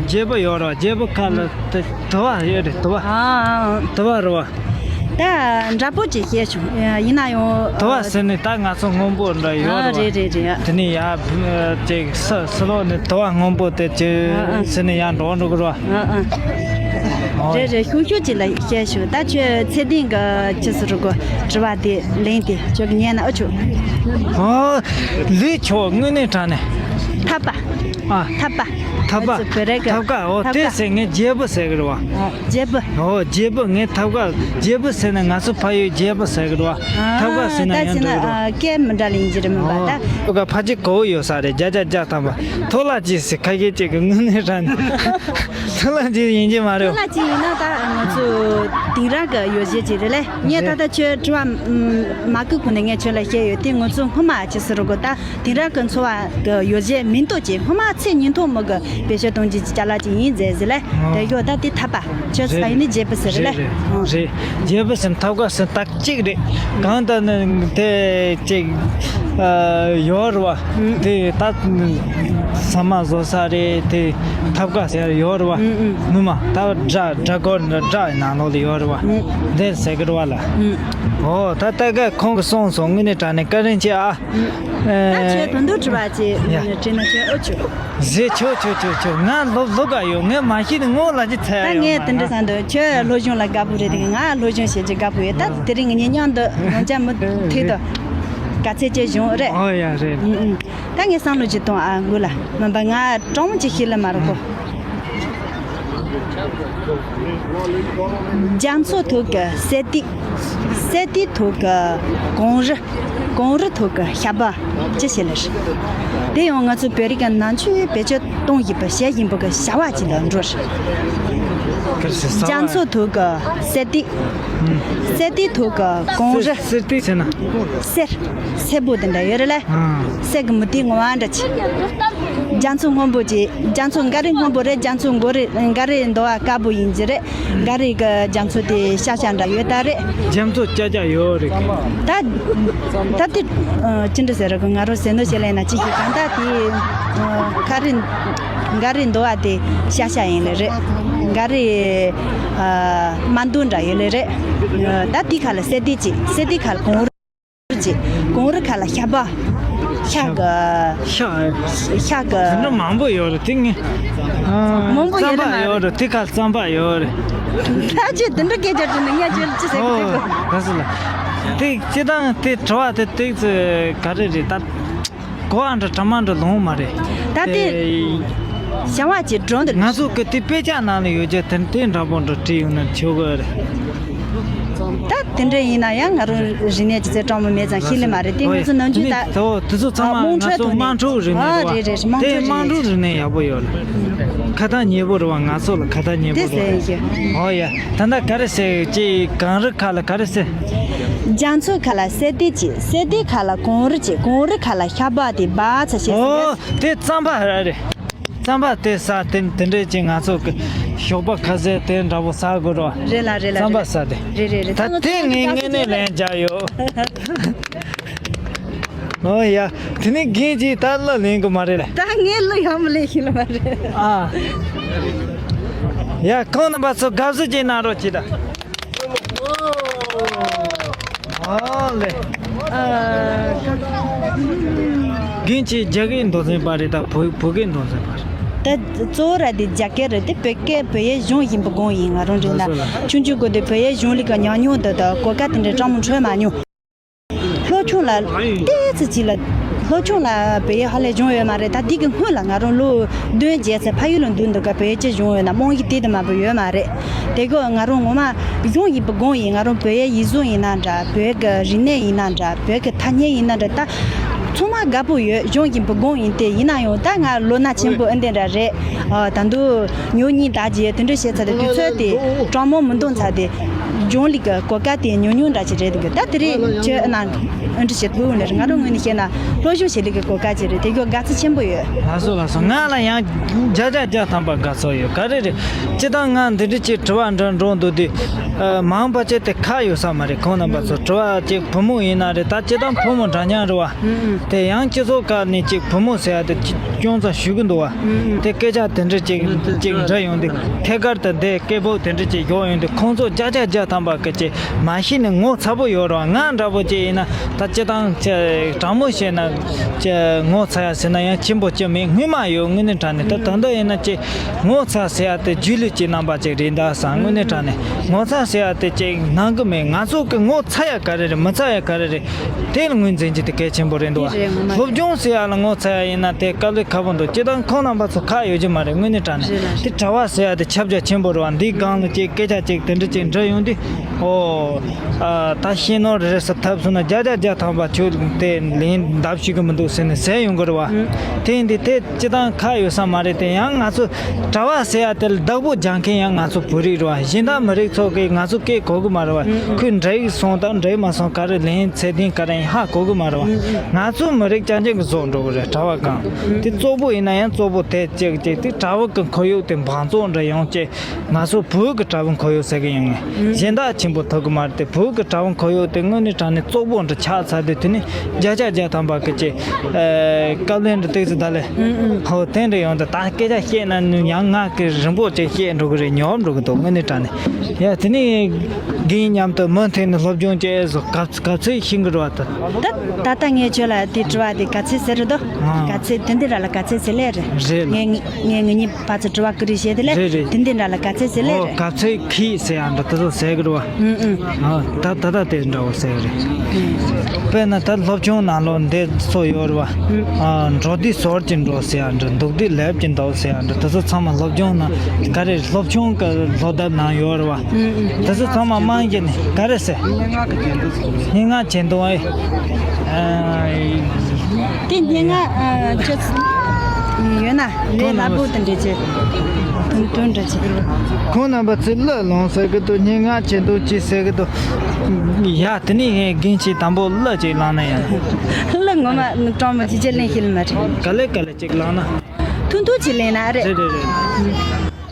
བརྗེ་པོ་ཡོད་རེད་བ། བརྗེ་པོ་ཁ་ལ་དེ་དུ་བ་ཡོད་རེད། དུ་བ། ཨ་ཨ། དུ་བ་རེད་བ། ད་འདྲ་པོ་ཅིག་བཤད་བྱུང་། ཡིན་ན་ཡང་། དུ་བ་ཟེར་ནས་ད་ང་ཚོ་སྔོན་པོ་འདྲ་ཡོད་ཨ། རེད་བ། རེད་རེད་རེད། དེ་ནས་ཡར་ཅིག་ས་ས་ལོག་ནས་དུ་བ་སྔོན་པོ་དེ་ཅིག་ཨ་ཨ། ཟེར་ནས་ཡར་འགྲོ་འགྲོ་གི་རེད་བ། ཨ་ཨ། རེད་རེད། ཤུགས་ཤུགས་ཅིག་ལ་བཤད་བྱུང་། ད་ཁྱོད་ཚེ་བརྟན་གི་ཅི་ཟེར་གོ་དྲི་བ་དེ་ལན་དེ་ཁྱོད་ཉན་ན་ཨ་ཆོག་ཨ། ལས་ཆོག་དངོས་གནས་དྲང་གནས། ཐབ་པ། ཨ། ཐབ་པ། ཐབ་པ། ང་ཚོ་བོད་རིགས་ཀྱི་ཐབ་ཀ། འོ་ཐབ་དེ་ཀ་ཟེར། ངས་བརྗེ་པོ་ཟེར་གི་རེད་བ། ཨ། བརྗེ་པོ། ཨོ་བརྗེ་པོ། ངས་ཐབ་ཀ་བརྗེ་པོ་ཟེར་ན་ང་ཚོ་ཕ་ཡུལ་བརྗེ་པོ་ཟེར་གི་རེད་བ། ཨ། ཐབ་ཀ་ཟེར་ན་ད་ཡང་ཟེར་ན་འགྲིག་གི་རེད་བ། ཨ། སྐད་མི་འདྲ་ལ་ཡིན་གྱི་རེད་མིན་པ། ཨོ། ད་ཐབ་ཀ་ཕལ་ཆེར་གོ་ཡོད་ས་རེད། བརྒྱ་ཆ་བརྒྱ་ཐམ་པ། ཐོ་ལ་ཅི་ཟེར་ཁ་ཤས་ཅིག་གི་དངོས་གནས་དྲང་གནས་ཐོ་ལ་ཅི་ཡིན་གྱི་མ་རེད། ཐོ་ལ་ཅི་ཡིན་ན་ད་ང་ཚོ་དེང་རབས་ཀྱི་ཡོ་བྱད་ཅིག་རེད་ལེ། ངས་ད་ལྟ་ཁྱོད་དྲི་བ་མ་གི་གོང་ནས་ངས་ཁྱོད་ལ་བཤད་ཡོད་དེ། ང་ཚོ་སྔོན་མ་ཅི་ཟེར་གོ་ད། དེང་རབས་ཀྱི་འཚོ་བ་གི་ཡོ་བྱད་མིན་འདུག་ཅེས། སྔོན་མ་ཚེ་ཉིན་ཐོག་མི་གི་བེད་སྤྱོད་གཏོང་རྒྱུ་གི་ཅ་ལག་ཅིག་ཡིན་ཟེར་ཟེར་ལེ། ཨོ། དེ་ཡོད་ད་དེ་ཐབ་པ། ཁྱོད་རེད། ས་ཡིན་ནི་བརྗེ་པོ་ཟེར་རེད་ལེ། རེད་རེད། ཨོ། རེད། བརྗེ་པོ་ཟེར་ཐབ་ཀ་ཟེར་ད་གཅིག་རེད། གང་ལྟར་ནི་དེ་གཅིག་ཨ་ཡོད་རེད་བ། ཨུ། དེ་ད་ཟ་མ་བཟོ་ས་རེད་དེ། ཐབ་ཀ་ཟེར་ཡོད་རེད་བ། ཨུ་ཨུ། ནུ་མ་ད་སྦྲ་སྦྲ་སྐོར་འདི་སྦྲ་ནང་ལོགས་ལ་ཡོད་རེད་བ། ཨུ། འདིར་ཟེར་གི་རེད་བ་ལ། ཨུ། ཨོ་ད་ལྟ་ག་ཁོང་གིས་གསུངས་སོང་། དངོས་གནས་དྲང་གནས་བཀའ་དྲིན་ཆེ་ཨ། ད་ཁྱོད་དོན་དུ་དྲི་བ་ཅིག་ཡ། དྲིས་ན་ཁྱོད་ཨོ་ཆོ། ཟེ་ཆོ་ཆོ་ཆོ་ཆོ། ང་ལོ་ལོ་ག་ཡོད། ངས་མ་ཤེས་ནི་ངོ་ལ་ཅི་ཚད་ད་ཡོད་ངས་མ་དེ་འདྲ་ང་བསམ་འདུག་ཁྱོད་སློབ་སྦྱོང་ལ་དགའ་པོ་རེད་དེ། ང་སློབ་སྦྱོང་བྱེད་ཀྱི་དགའ་པོ་ཡོད། ད་དེ་རིང་ངེད་གཉིས་མཉམ་དུ་ཡང་བསྐྱར་མུ་མཐུད་དུ་དགའ་ཚད་ཅིག་བྱུང་རེད། ཨོ་ཡ་རེད། ཨུ་ཨུ། ད་ངས་བསམ་བློ་ཅིག་གཏོང་ཨ། མགོ་ལ་མིན་པ་ང་དྲང་མོ་ཅིག་ཤེས་ལེ་མ་རེད་གོ། རྒྱ་མཚོ་ཐོག་གི་སེ་ཏི། སེ་ཏི་ཐོག་གི་གངས་རི། གངས་རི་ཐོག་གི་ཤ་བ་ཅི་ཞིག་ལེ་རེད། དེ་ཡང་ང་ཚོ་བོད་རིགས་ཀྱི་ནང་ཆོས་བེད་སྤྱོད་གཏོང་བཞིན་པའི་བྱེད་བཞིན་པའི་གི་བྱ་བ་ཅིག་ལ་འགྲོ་རེད། རྒྱ་མཚོ་ཐོག་གི་སེ་ཏི། སེ་ཏི་ཐོག་གི་གངས་རི། སེ་ཏི་ཟེར་ན། གསེར། སེར་པོ་དེ་འདྲ་ཡོད་རེད་ལ། ཨ། གསེར་གྱི་མུ་ཏིག་ངོ་བ་འདྲ་ཅིག་རྒྱ་མཚོ་སྔོན་པོ་ཅིག་རྒྱ་མཚོ་འགའ་རེ་སྔོན་པོ་རེད། རྒྱ་མཚོ་འགའ་རེ་འགའ་རེ་འདུ་བ་དཀར་པོ་ཡིན་གྱི་རེད། འགའ་རེ་གི་རྒྱ་མཚོ་དེ་ཤ་ཤ་འདྲ་ཡོད་ད་རེད། རྒྱ་མཚོ་ཀྱ་ཀྱ་ཡོད་རེད། ད་ད་དེ་ཅི་འདྲ་ཟེར་ར་གི། ང་རང་ཟེར་ནོ་བྱས་ལེ་ན་ཅི་ཞིག་གང་ད་དེ་ག་རེ་འགའ་རེ་འདུ་བ་དེ་ཤ་ཤ་ཡིན་ལེ་རེད། འགའ་རེ་དམར་འདུག་འདྲ་ཡོད་ལེ་རེད། ད་དེ་ཁ་ལ་སེ་ཏི་ཅིག་སེ་ཏི་ཁ་ལ་གངས་རི། ཅིག་གངས་རི་ཁ་ལ་ཤ་བ། ཤ་གི་ཤ། ཤ་གི་དེ་འདྲ་མང་པོ་ཡོད་རེད་དེ། ངས་ཨ། མང་པོ་ཡོད་རེད་རྩམ་པ་མ་ཡོད་རེད། དེ་ཁ་རྩམ་པ་ཡོད་རེད། ད་ཅི་དེ་འདྲ་སྐད་ཆ་དྲིས་ན་ངས་ཁྱོད་ཅི་ཟེར་གི་འདུག་ཨོ། ད་སུ་ལ། དེ་སྤྱིར་བཏང་དེ་དྲི་བ་དེ་ཏོག་ཙམ་ག་རེ་རེད་ད། གོ་བ་འདྲ་གྲ་མ་འདྲ་ལོང་མ་རེད། ད་དེ་བྱ་བ་ཅིག་འགྲོ་འདུག་ང་ཚོ་གི་དེ་དཔེ་ཆ་ནང་ལ་ཡོད་ཀྱི་དེ་དེ་འདྲ་པོ་འདྲ་བྲིས་ཡོང་ན་ཆོག་གི་རེད། ད་དེ་འདྲ་ཡིན་ན་ཡང་ང་རང་རིག་གནས་ཀྱི་རྩེ་གྲོགས་མོ་མེད་ཙང་ཤེས་ལེ་མ་རེད། དེ་ང་ཚོ་ནམ་རྒྱུན་ད་དེ་ཚོ་ཚང་མ་ང་ཚོ་དམངས་ཁྲོད་རིག་གནས་རེད་བ། རེད་རེད། དམངས་ཁྲོད་དེ་དམངས་ཁྲོད་རིག་གནས་ཡག་པོ་ཡོད་ལ། ཁ་ཐག་ཉེ་པོ་རེད་བ། ང་ཚོ་ལ་ཁ་ཐག་ཉེ་པོ་རེད་བ། ཨོ་ཡ། ད་ལྟ་ག་རེ་ཟེར་ཅིག་གངས་རི་ཁ་ལ་ག་རེ་ཟེར། རྒྱ་མཚོ་ཁ་ལ་གསེར་དེ་ཅིག་གསེར་དེ་ཁ་ལ་གངས་རི་ཅིག་གངས་རི་ཁ་ལ་ཤ་བག་དེ་བག་ཚ་བྱེད་ཟེར། ཨོ་དེ་རྩམ་པ་ར་རེད། རྩམ་པ་དེ་ཟ་དེ་དེ་འདྲས་ཅིག་ང་ཚོ་གི་ཞོགས་པ་ཁ་ཟས་དེ་འདྲ་པོ་ཟ་དགོས་རོ། རེད་ལ་རེད་ལ། རྩམ་པ་ཟ་དེ། རེད་རེད་རེད། ད་དེ་ངས་དངོས་གནས་ལན་རྒྱག་ཡོད། ཨོ་ཡ། དེ་ནི་རྒན་གྱིས་ད་གླུ་ལེན་གི་མ་རེད་ལ། ད་ངས་གླུ་ཡང་མི་ལེན་ཤེས་ལ་མ་རེད། ཨ། ཡ་ཁོང་རྣམ་པ་ཚོ་དགའ་བསུ་ཅིག་གནང་རོགས་གྱིས་ད། ཨོ་ལེ། ཨ། རྒན་གྱིས་རྒྱ་སྐད་མདོ་འཛིན་པ་རེད་ད་བོད་བོད་སྐད་མདོ་འཛིན་པ་རེད། ད་གཙོ་བོ་ར་དེ་རྒྱ་སྐད་རེད་དེ། བོད་སྐད་བོད་ཡིག་གཞུང་ཡིན་པའི་སྒང་ཡིན། ང་རང་རེད་ན་ཆུང་ཆུང་སྒང་དེ་བོད་ཡིག་གཞུང་ལུགས་ཀྱི་ཉམས་མྱོང་དེ་དང་གོ་སྐབས་དེ་འདྲ་སྤྲང་མོ་འཕྲོད་མ་མྱོང་། སློབ་ཆུང་ལ་ཏོག་ཙམ་ཅིག་ལ། སློབ་ཆུང་ལ་བོད་ཡིག་ཧ་ལས་སྦྱོང་ཡོད་མ་རེད། ད་འདི་གི་སྔོན་ལ་ང་རང་ལོ་བདུན་བརྒྱད་ཙམ་ཕ་ཡུལ་ལ་འདུག་འདུག་ག་བོད་ཡིག་ཅིག་སྦྱོང་ཡོད་ན་རྨོངས་ཡིག་དེ་དུ་མ་བུ་ཡོད་མ་རེད། དེ་གོ་ང་རང་ངོ་མ་གཞུང་ཡིན་པའི་སྒང་ཡིན། ང་རང་བོད་ཡིག་ཡིག་གཟུགས་ཡིན་ན་འདྲ། བོད་ཀྱི་རིག་གནས་ཡིན་ན་འདྲ། བོད་ཀྱི་ཐ་སྙད་ཡིན་ན་འདྲ། ད་ཚང་མ་དགའ་པོ་ཡོད། གཞུང་ཡིན་པའི་སྒང་ཡིན་ཏེ། ཡིན་ན་ཡང་ད་ང་ལོ་ན་ཆེན་པོ་ཨེ་འདི་འདྲ་རེད། ཨ། ད་དུང་ཉོ་གཉིས་ད་རྗེས་དེ་འདྲ་བྱས་ཚར་ཏེ་དུས་ཚོད་དེ་སྤྲང་མོ་མི་འདུག་ཚར་ཏེ། གཞུང་ལུགས་ཀྱི་གོ་སྐབས་དེ་ཉུང་ཉུང་འདྲ་ཅིག་རེད་འདུག་ད་དེ་རིང་ཁྱོད་ཨ་ནང་ཨ་འདྲ་བྱེད་ཐུབ་ནས་ང་རང་ངོས་ནས་བཤད་ན་སློབ་སྦྱོང་བྱེད་ལུགས་ཀྱི་གོ་སྐབས་ཅིག་རེད། དེ་གི་དགའ་ཚོར་ཆེན་པོ་ཡོད། ལགས་སོ་ལགས་སོ། ང་ལ་ཡང་བརྒྱ་ཆ་བརྒྱ་ཐམ་པ་དགའ་ཚོར་ཡོད། ག་རེ་རེད། སྤྱིར་བཏང་ང་འདི་འདྲ་ཅིག་དྲི་བ་འདྲ་འདྲ་འདུག་དུས། ཨ། མང་པོ་ཅིག་དེ་ཁག་ཡོད་ས་མ་རེད། ཁོང་རྣམ་པ་ཚོ་དྲི་བ་ཅིག་བུ་མོ་ཡིན་ན་རེད། ད་སྤྱིར་བཏང་བུ་མོ་འདྲ་མཉམ་རེད་བ། དེ་ཡང་སྤྱི་ཚོགས་ཁག་ནས་ཅིག་བུ་མོ་ཟེར་ཡ་དེ་ཅུང་ཙམ་ཞུ་གི་འདུག་བ། དེ་སྐད་ཆ་དེ་འདྲ་ཅིག་ཅིག་འདྲ་ཡོང་དུས་ཐད་ཀར་དུ་འདི་སྐད་སྦུག་དེ་འདྲ་ཅིག་ཡོང་ཡོང་དུས་ཁོང་ཚོ་བརྒྱ་ཆ་བརྒྱ་ཐམ་པ་གི་ཅིག་མ་གཞི་ནས་ངོ་ཚ་པོ་ཡོད་རེད་བ། ང་འདྲ་པོ་ཅིག་ཡིན་ན་ད་སྤྱིར་བཏང་ཅིག་དྲང་མོ་བཤད་ན་ཅིག་ངོ་ཚ་ཡ་ཟེར་ན་ཡང་ཆེན་པོ་ཅིག་མེད། སྔོན་མ་ཡོད། དངོས་གནས་དྲང་གནས་ད་ད་ལྟ་ཡིན་ན་ཅིག་ངོ་ཚ་ཟེར་ཡ་དེ་རྗེས་ལུས་ཀྱི་རྣམ་པ་ཅིག་རེད་ད་བསམ། དངོས་གནས་དྲང་གནས་ངོ་ཚ་ཟེར་ཡ་དེ་ཅིག་སྣང་གི་མེད། ང་ཚོ་གི་ངོ་ཚ་ཡ་ག་རེ་རེད། མི་ཚ་ཡ་ག་རེ་རེད། དེ་ལ་ངོས་འཛིན་རྒྱུ་དེ་གལ་ཆེན་པོ་རེད་འདུག་བ། དེ་རེད་ངོ་མ་སློབ་སྦྱོང་ཟེར་ཡ་ལ་ངོ་ཚ་ཡ་ཡིན་ན་དེ་དཀའ་ལས་ཁག་པོ་འདུག་སྤྱིར་བཏང་ཁོང་རྣམ་པ་ཚོ་ཁག་ཡོད་ཀྱི་མ་རེད། དངོས་གནས་དྲང་གནས་རེད་ལ་དེ་གྲྭ་བ་ཟེར་ཡ་དེ་ཁྱབ་རྒྱ་ཆེན་པོ་རེད་བ། འདིའི་སྒང་ལ་ཅིག་སྐད་ཆ་ཅིག་དེ་འདྲ་ཅིག་འདྲ་ཡོང་དུས། ཨོ། ཨ། ད་ཤེས་ནོར་རེ་ཟ་ཐབས་སོང་ན་བརྒྱ་ཆ་བརྒྱ་ཐམ་པ་ཁྱོད་དེ་ལན་འདེབས་ཤེས་གི་མི་འདུག་ཟེར་ནས་ཟེར་ཡོང་གི་རེད་བ། དེ་ཡིན་དུས་དེ་སྤྱིར་བཏང་ཁག་ཡོད་ས་མ་རེད། དེ་ཡང་ང་ཚོ་གྲྭ་བ་ཟེར་ཡ་དེ་ལ་བདག་པོ་རྒྱག་མཁན་ཡང་ང་ཚོ་བོད་རིགས་རེད་བ། གཞན་དག་མི་རིགས་ཚོ་གིས་ང་ཚོ་སྐད་གོ་གི་མ་རེད་བ། ཁོས་འགྲིག་སོང་དང་འགྲིག་མ་སོང་ག་རེ་ལན་ཚད་ལྡན་ག་རེ་ཡིན་ཧ་གོ་གི་མ་རེད་བ། ང་ཚོ་མི་རིགས་རྐྱང་རྐྱང་གི་བཟོ་འགྲོ་གི་རེད། གྲྭ་བ་གང་དེ་བཙོག་པོ་ཡིན་ན་ཡང་བཙོག་པོ་དེ་གཅིག་གཅིག་དེ་གྲྭ་བ་གི་ཁོར་ཡུག་དེ་འབངས་བཙོག་འདྲ་ཡོང་ཅེས། ང་ཚོ་བོད་ཀྱི་གྲྭ་བའི་ཁོར་ཡུག་ཟེར་གི་ཡོང་ངེ་གཞན་དག་ཆེན་པོ་ཐོབ་གི་མ་རེད་དེ། བོད་ཀྱི་གྲྭ་བའི་ཁོར་ཡུག་དེ་དངོས་གནས་དྲང་གནས་བཙོག་པོ་འདྲ་ཆགས་ཚར་དུས་དེ་ནི་བརྒྱ་ཆ་བརྒྱ་ཐམ་པ་གི་ཅིག་ཨ། བཀའ་བློན་འདྲ་ཏོག་ཙམ་ད་ལས་ཧོ་དེ་འདྲ་ཡོང་དུས་ད་སྐད་ཆ་བཤད་ན་ནི་ཡང་ངག་གི་རིང་པོ་ཅིག་བཤད་འགྲོ་གི་རེད། ཉོབ་འགྲོ་གི་འདུག་དངོས་གནས་དྲང་གནས་ཡ་དེ་ནི་རྒན་མཉམ་དུ་མུ་མཐུད་ནས་སློབ་སྦྱོང་བྱས་སོ་ག་ག་ཚོད་ཤེས་གི་རེད་བ། ད་ད་ད་ངས་ཁྱོད་ལ་དེ་དྲི་བ་དེ་ག་ཚོད་ཟེར་རེད་དོ། ཨ། ག་ཚོད་དེ་འདི་ར་ལ་ག་ཚོད་ཟེར་ལེ་རེད། རེད་ལ། ངས་ངས་ངེད་གཉིས་ཕར་ཚུར་དྲི་བ་ཀུ་རེ་བྱས་དེ་ལས། རེད་རེད། དེ་འདི་འདྲ་ལ་ག་ཚད་ཟེར་ལས་ཨོ་རེད། ག་ཚད་ཁི་ཟེར་ཡང་འདྲ་དེ་ཚོ་ཟེར་གི་རེད་བ། ཨུ་ཨུ། ཨ་ད་ད་ད་དེ་འདྲ་བོ་ཟེར་གི་རེད། དཔེར་ན་ད་སློབ་ཆུང་ནང་ལོགས་འདི་ཚོ་ཡོད་རེད་བ། ཨ་འགྲོ་དུས་ཟོར་གྱི་འགྲོ་ཟེར་ཡང་འདྲ། འདུག་དུས་ལེབ་ཀྱི་འདུག་ཟེར་ཡང་འདྲ། དེ་ཚོ་ཚང་མ་སློབ་སྦྱོང་ནང་ག་རེ་སློབ་ཆུང་གི་སློབ་དེབ་ནང་ཡོད་རེད་བ། དེ་ཚོ་ཚང་མ་མང་གི་ནི་ག་རེ་ཟེར། སྙན་ངག་གི་ཆེད་དུ། སྙན་ངག་ཆེད་དུ་ཨེ། ཨ། དེ་སྙན་ངག་ཨ་ཅི་ཡོད་ན་ལས་སླ་པོ་དེ་འདྲ་ཅིག་དོན་དོན་འདྲ་ཅིག་ཁོང་རྣམ་པ་ཚོས་གླུ་ལོངས་ཟེར་གི་འདུག་སྙན་ངག་ཆེད་དུ་ཅི་ཟེར་གི་འདུག་ཡ་དེ་ནས་ངས་རྒན་ཅིག་དང་པོ་གླུ་ཅིག་བླངས་ན་ཡང་། གླུ་ངོ་མ་སྤྲང་མོ་ཅིག་ཅིག་ལེན་ཤེས་ལེ་མ་རེད། ག་ལེ་ག་ལེ་ཅིག་བླངས་ན། ཐུང་ཐུང་ཅིག་ལེན་ན་རེད། རེད་རེད་རེད།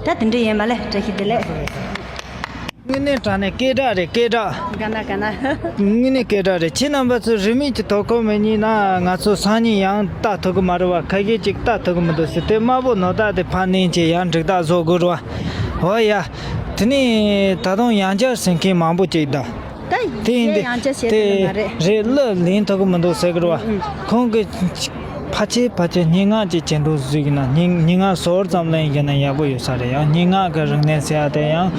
ད་དེ་འདྲ་ཡིན་མ་ལེ། བཀྲ་ཤིས་བདེ་ལེགས། དངོས་གནས་དྲང་གནས་སྐད་གྲགས་རེད། སྐད་གྲགས། ག་ན་ག་ན། དངོས་གནས་སྐད་གྲགས་རེད། ཁྱེད་རྣམ་པ་ཚོ་རིན་མེད་ཀྱི་དོ་ཁུར་མི་རྙེད་ན་ང་ཚོ་སང་ཉིན་ཡང་ལྟ་ཐུབ་གི་མ་རེད་བ། ཁ་ཤས་ཅིག་ལྟ་ཐུབ་གི་མི་འདུག་ཟེར། དེ་དམར་པོ་ནོར་བདག་དེ་ཕར་ནན་ཆེ་ཡང་འགྲིག་རྟགས་བཟོ་དགོས་རེད་བ། འོ་ཡ། དེ་ནས་ད་དུང་ཡང་བསྐྱར་ཟེར་མཁན་མང་པོ་ཅིག་གདའ། ད་དེ་ཡིན་དེ་ཡང་བསྐྱར་བྱེད་ཐུབ་ཀྱི་མ་རེད། རེད། གླུ་ལེན་ཐུབ་ཀྱི་མི་འདུག་ཟེར་གི་རེད་བ། ཨུ། ཁོང་གི་ཕལ་ཆེར་ཕལ་ཆེར་སྙན་ངག་ཅིག་བྱེད་འདུག་ཟེར་གི་ན། སྙན་སྙན་ངག་ཟུར་ཙམ་ལེན་གི་ན་ཡག་པོ་ཡོད་ས་རེད། ཡང་སྙན་ངག་གི་རིག་གནས་ཟེར་ཡ་དེ་ཡང་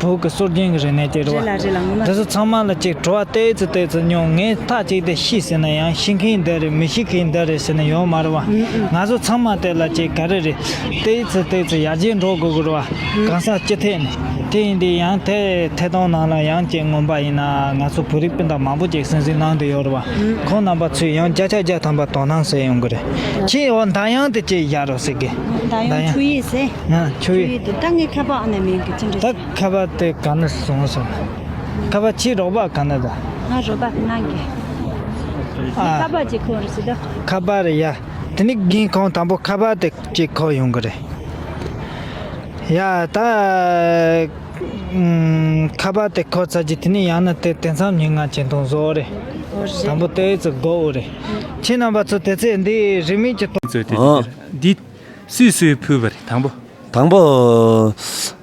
བོད་ཀྱི་སྲོལ་རྒྱུན་གྱི་རིག་གནས་ཅིག་རེད་བ། རེད་ལ་རེད་ལ་ངོ་མ། འདི་ཚོ་ཚང་མ་ལ་ཅིག་དྲི་བ་ཏོག་ཙམ་ཏོག་ཙམ་སྙོན། ངས་མཐའ་གཅིག་ཏུ་ཤེས་ཟེར་ན་ཡང་ཤེས་མཁན་འདི་རེད། མི་ཤེས་མཁན་འདི་རེད་ཟེར་ན་ཡོད་མ་རེད་བ། ཨུ་ཨུ། ང་ཚོ་ཚང་མ་དེ་ལ་ཅིག་ག་རེ་རེད། ཏོག་ཙམ་ཏོག་ཙམ་ཡར་རྒྱས་འགྲོ་དགོས་ཀྱི་རེད་བ། གང་ཟག་སྤྱི་ཐད་ནས། དེ་ཡིན་དུས་ཡང་དེ་ཐད་གཏོང་ནང་ལ་ཡང་ཅིག་ངོམ་པ་ཡིན་ན། ང་ཚོ་བོད་རིགས་སྤུན་ཟླ་མང་པོ་ཅིག་གསན་གཟིགས་གནང་བསྡད་ཡོད་རེད་བ། ཁོང་རྣམ་པ་ཚོས་ཡང་བརྒྱ་ཆ་བརྒྱ་ཐམ་པ་དོ་སྣང་ཟེར་ཡོང་གི་རེད། ཁྱེད་འོ་མདའ་ཡང་དེ་ཅིག་བཞག་རོགས་ཟེར་གི། མདའ་ཡང་མདའ་ཡང་ཆུ་ཡིས་ཟེར། ཨ། ཆུ་ཆུ་ཡིས། ཡིས་དེ་ད་ངའི་ཁ་པར་ཨ་ནེ་མིན་གི་ཅི་འདྲ་ད་ཟེར། ཁ་པར་དེ་ག་ནས་བཟུང་སོང་། ཁ་པར་ཁྱེད་རོགས་པ་ག་ནས་ད། ང་རོགས་པ་གནང་གི། ཨ། ཁ་པར་ཅིག་ཁོ་རེ་ཟེར་ད། ཁ་པར་རེད་ཡ། དེ་ནི་རྒན་ཁོང་དང་པོ་ཁ་པར་དེ་ཅིག་ཁོ་ཡོང་གི་རེད། ཡ་ད། ཨུམ། ཁ་པར་དེ་ཁོ་ཚར་རྗེས་དེ་ནི་ཡང་ན་དེ་དེང་སང་སྙན་ངག་ཅན་དང་བཟོ་རེད། ཨོ་རེད། དང་པོ་དེ་ཚོ་དགོས་འོ་རེད། ཁྱེད་རྣམ་པ་ཚོ་དེ་ཚེ་འདི་རིན་མེད་ཀྱི་ཐོག་ཚོས་དེ་ཨ། འདི་སུས་སུས་ཕུལ་བ་རེད་དང་པོ། དང་པོ།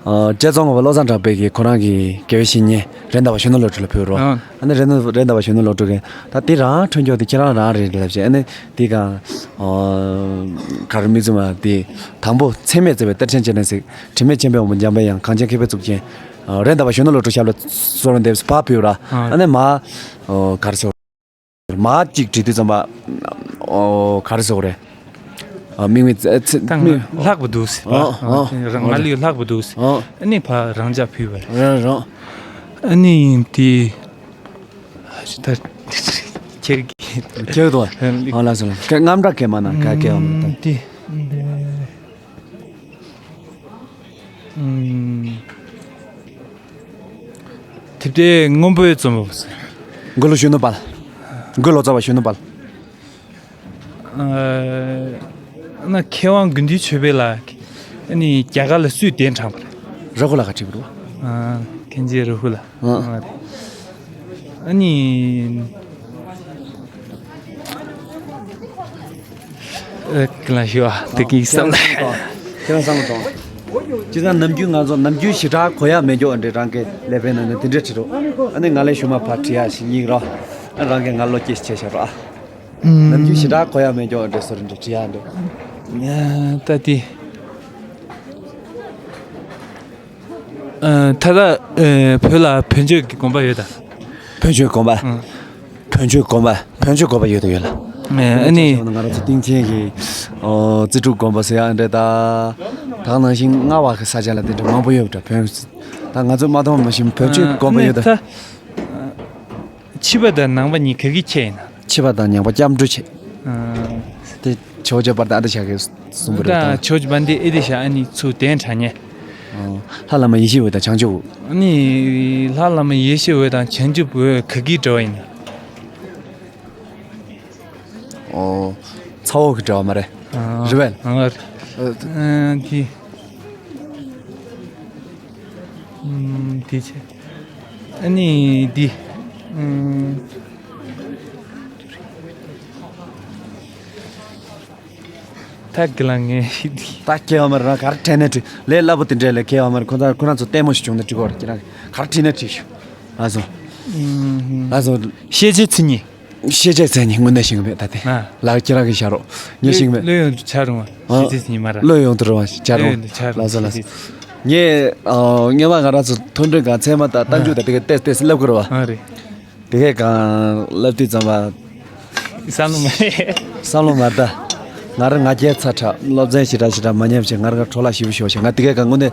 ཨ། བཀྲས་ཚོང་པ་བློ་བཟང་གྲགས་པས་ཀྱིས་ཁོ་རང་གི་དགེ་བའི་བཤེས་གཉེན་རེད་མདའ་བ་གཞོན་ནུ་བློ་གྲོས་ལ་ཕུལ་རོགས། ཨ། ཨ་ནི་རེད་མདའ་རེད་མདའ་བ་གཞོན་ནུ་བློ་གྲོས་ཀྱིས་ད་དེ་རང་འཁྲུན་ཁྱོག་དེ་ཁྱེད་རང་རང་རེད་ལབ་བྱས། ཨ་ནི་དེ་གང་། ཨ། ག་རེ་མི་ཚུ་མ་དེ་དང་པོ་ཚད་མས་བརྩེ་བའི་གཏེར་ཆེན་སྤྱན་རས་གཟིགས། དྲི་མེད་མཁྱེན་པའི་དབང་པོ་འཇམ་པའི་དབྱངས། གངས་ཅན་མཁས་པའི་གཙུག་རྒྱན། ཨ། རེད་མདའ་བ་གཞོན་ནུ་བློ་གྲོས་ཞབས་ལ་གསོལ་བ་འདེབས་ཕབ་ཕུལ་ར། ཨ། ཨ་ནི་མ། ཨོ། ག་རེ་ཟེར། མ་གཅིག་བྲིས་དུས་ཙམ་པ། ཨོ། ག་རེ་ཟེར་རེད། ཨ། དམིགས་མེད་ཚེ་ཚེ་ད་ང་དམིགས། ལྷག་པ་འདུག་ཟེར། ཨ། ཨ། ང་ལུས་ལྷག་པ་འདུག་ཟེར། ཨ། ཨ་ནི་ཕ་རང་འཇགས་ཕུལ་བ་རེད། རང་རང་། ཨ་ནི་དེ། ད་ཁྱེར་གི། ཁྱེར་དོ། ཨ། ལགས་སོ་ལགས། སྐད་རྔམ་དྲག་གི་མ་ན་ག་སྐད་འོང་མི་ད། དེ། ཨུམ། དེབ་དེ་སྔོན་པོའི་རྩོམ་པ་པོ་ཟེར། མགོ་ལོག་གཞོན་ནུ་དཔལ། མགོ་ལོག་རྩ་བ་གཞོན་ནུ་དཔལ། ཨ། ན་མཁས་དབང་དགེ་འདུན་ཆོས་འཕེལ་ལགས་ཀྱིས་ཨ་ནི་རྒྱ་གར་ལ་སུས་གདན་དྲངས་པ་རེད། ར་ཧུ་ལ་ག་བྲིས་པ་རེད་བ། ཨ། མཁན་ཆེན་ར་ཧུ་ལ། ཨ། ཨ་རེད། ཨ་ནི། ཨ། ཁྱེད་རང་ཞུ་བ་དེ་གི་བསམ་ན། ཁྱེད་རང་བསམ་བློ་གཏོང་། ཁྱེད་རང་ནམ་རྒྱུན་ང་ཚོ་ནམ་རྒྱུན་ཞེ་དྲག་གོ་ཡ་མེད་འགྱོ་འདྲེ་རང་གི་ཀླད་པའི་ནང་ནས་དེ་འདྲས་བྲིས་རོགས། ཨ་ནི་ང་ལས་ཞུ་མ་ཕར་བྲིས་ཡ་ཞིག་སྙིང་རོགས། ཨ། རང་གི་ང་བློ་སྐྱེས་ཤིག་བྱས་བཞག་རོགས། ཨ། ནམ་རྒྱུན་ཞེ་དྲག་གོ་ཡ་མེད་འགྱོ་འདྲེ་སོ་རེ་འདྲེ་བྲིས་ཡ་འདྲེ། ཨ། ད་དེ། ཨ། ད་ལྟ། ཨ། བོད་ལ་བོན་ཆོས་ཀྱི་དགོན་པ་ཡོད་ད། བོན་ཆོས་དགོན་པ། ཨ། བོན་ཆོས་དགོན་པ། བོན་ཆོས་དགོན་པ་ཡོད་དོ་ཡོད་ལ། ཨ་ནི། ང་རང་ཚོ་སྟེང་ཆེན་གྱི། ཨོ། རྩེ་དྲུག་དགོན་པ་ཟེར་ཡ་འདྲ་ད། ད་ནང་བཞིན་རྔ་བ་གི་ས་ཆ་ལ་དེ་འདྲ་མང་པོ་ཡོད་པ་འདྲ་བོན། ད་ང་ཚོ་མ་མཐོང་མ་ཤེས་བོན་ཆོས་དགོན་པ་ཡོད་ད། ཨ་ནི་ད། ཕྱི་པ་དང་ནང་པ་གཉིས་ག་གི་ཁྱད་ཡིན་ན། ཕྱི་པ་དང་ནང་པ་སྐྱབས་འགྲོ་བྱེད། ཨ། དེ་ཆོས་རྒྱལ་བར་དུ་ཨ་ཏི་ཤ་གི་གསུང་པ་རེད་ད། ད་ཆོས་རྒྱལ་བར་དུ་ཨ་ཏི་ཤ་ཨ་ནི་ཚུར་གདན་དྲངས་ནས། ཨ། ལྷ་བླ་མ་ཡེ་ཤེས་འོད་དང་བྱང་ཆུབ་འོད། ཨ་ནི་ལྷ་བླ་མ་ཡེ་ཤེས་འོད་དང་བྱང་ཆུབ་འོད་ག་གི་འབྲེལ་བ་ཡིན་ན། ཨོ། ཚ་བོ་གི་འབྲེལ་བ་མ་རེད། ཨ། རེད་བས། ཨ། ཨ། དེ། ཨུམ། དེ་ཆེ། ཨ་ནི་འདི། ཨུམ། ད་གི་ལ་ངས་ཤི་འདི། ད་ཁྱེད་བ་མར་རང་གར་དྲན་ནས་བྲིས་ལས་སླ་པོ་དེ་འདྲས་ལས་ཁྱེད་བ་མར་ཁོ་ཚ་ཁོ་རང་ཚོ་ལྟད་མོ་ཞིག་བྱུང་ནས་བྲིས་གོ་ར་ཁྱེད་རང་གར་བྲིས་ནས་བྲིས་ཤོག་ལགས་སོ། ཨུམ། ལགས་སོ། ཤེས་བྱའི་མཚན་ཉིད། ཤེས་བྱའི་མཚན་ཉིད་དངོས་གནས་ཤེས་ཀྱི་མེད་ད་དེ། ཨ། ལགས་ཁྱེད་རང་གིས་བཞག་རོགས། ངས་ཤེས་ཀྱི་མེད། བློ་ཡོད་དུ་ཆ་རུང་བ། ཨ། ཤེས་བྱའི་མཚན་ཉིད་མ་ར། བློ་ཡོད་དུ་རུང་བ་ཆ་རུང་། བློ་ཡོད་དུ་ཆ་རུང་། ལགས་སོ་ལགས་སོ། ངས་ཨ་སྔོན་མ་ང་རང་ཚོ་མཐོ་འབྲིང་གི་ཚད་མ་དང་རྟགས་འཇུག་དང་དེ་ག་ཏེས་ཏེས་སླེབས་དགོས་རེད་བ། ཨ་རེད། དེ་གས་གང་སླེབས་དུས་ཙམ་པ། བསམ་བློ་མ་རེད། བསམ་བློ་མ་རེད་ད། ང་རང་ང་རྒྱལ་ཚ་དྲགས་སློབ་ཚན་ཞེ་དྲག་ཞེ་དྲག་མ་ཉམས་ཤིང་ང་རང་འཕྲོ་བརླག་ཞེ་པོ་ཞེ་པོ་ཞིག་ང་དེ་གས་གང་དངོས་གནས།